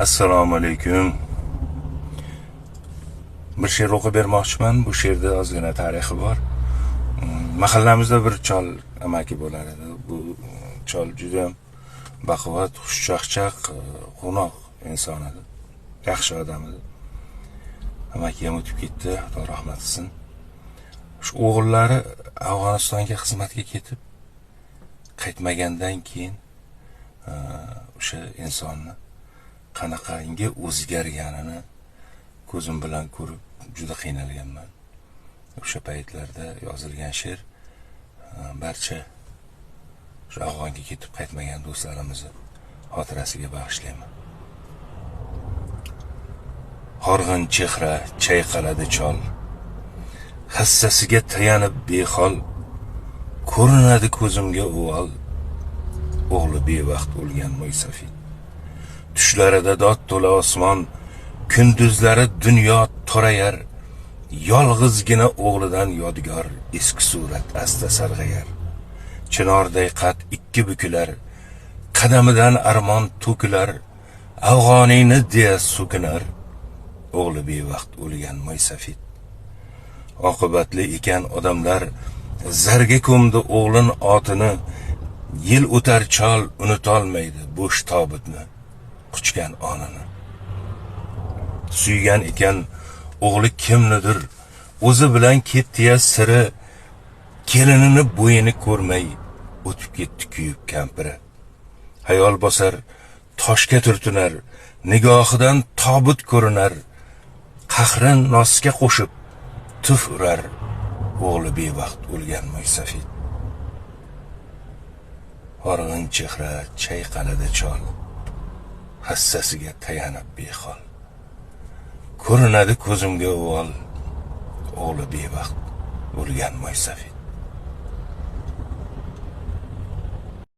Assalomu alaykum. Bir she'r o'qib bermoqchiman. Bu she'rda ozgina tarixi bor. Mahallamizda bir chol amaki bo'lar edi. Bu chol juda baquvvat, xushchaqchaq, quvnoq inson edi. Yaxshi odam edi. Amaki ham o'tib ketdi, Xudo rahmat qilsin. Shu o'g'illari Afg'onistonga xizmatga ketib, qaytmagandan keyin o'sha insonni qanaqangi o'zgarganini ko'zim bilan ko'rib juda qiynalganman. O'sha paytlarda yozilgan she'r barcha shu Afg'onga ketib qaytmagan do'stlarimizni xotirasiga bag'ishlayman. Horg'in chehra, chayqaladi chol. Hassasiga tayanib behol ko'rinadi ko'zimga uvol. O'g'li bevaqt o'lgan mo'ysafid. Tushlarida dod to'la osmon, kunduzlari dunyo torayar. Yolg'izgina o'g'lidan yodgor eski surat asta sarg'ayar. Chinorday qad ikki bukilar, qadamidan armon to'kilar, Afg'oningni deya so'kinar. O'g'li bevaqt o'lgan mo'ysafid. Oqibatli ekan odamlar, zarga ko'mdi o'g'lin otini. Yil o'tar, chol unutolmaydi bo'sh tobutni, quchgan onini. Suygan ekan o'g'li kimnidir, o'zi bilan ketdi-ya siri, kelinini bo'yini ko'rmay o'tib ketdi kuyib kampiri. Hayol bosar, toshga turtinar, nigohidan tobut ko'rinar, qahrin nosga qo'shib tuf urar o'g'li bevaqt o'lgan mo'ysafid. Horg'in chehra, chayqaladi chol, hassasiga tayanib behol. Ko'rinadi ko'zimga uvol, o'g'li bevaqt o'lgan mo'ysafid.